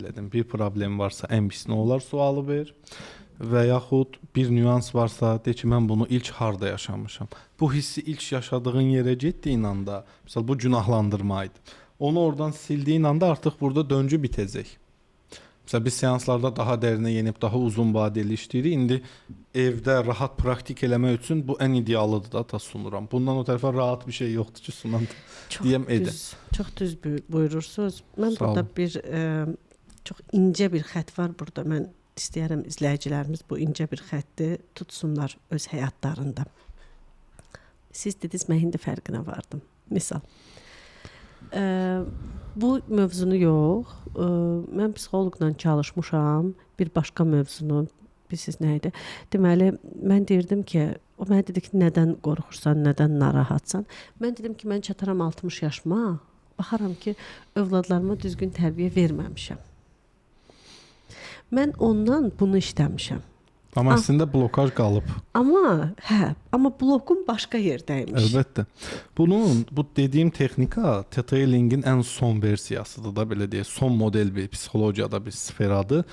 Elədim. Bir problem varsa ən pis nə olar sualı ver və yaxud bir nüans varsa de ki, mən bunu ilk harda yaşamışam. Bu hissi ilk yaşadığın yerə getdiyin anda, məsəl bu günahlandırma idi. Onu oradan sildiyin anda artıq burada döngü bitəcək. Məsələn biz seanslarda daha dərinə enib daha uzun vadeli işləyirik. İndi evdə rahat praktik eləmək üçün bu ən idealıdır da, ta sunuram. Bundan o tərəfə rahat bir şey yoxdur ki, sunam. Çox Deyəm edə. düz, çox düz buyurursunuz. Mən Sağ burada olun. bir çox incə bir xətt var burada. Mən istəyərəm izləyicilərimiz bu incə bir xətti tutsunlar öz həyatlarında. Siz dediniz, mən indi fərqinə vardım. Misal. Bu mövzunu yox, mən psixoloqla çalışmışam bir başqa mövzunu. Bilirsiniz nə idi? Deməli, mən deyirdim ki, o mənə dedi ki, nədən qorxursan, nədən narahatsan? Mən dedim ki, mən çataram 60 yaşıma, baxaram ki, övladlarıma düzgün tərbiyə verməmişəm. Mən ondan bunu işləmişəm. Amma Ah. əslində blokaj qalıb. Amma hə, amma blokum başqa yerdəymiş. Əlbəttə. Bunun bu dediyim texnika Theta Healing'in ən son versiyasıdır da belə deyək, son model bir psixologiyada bir sferadır.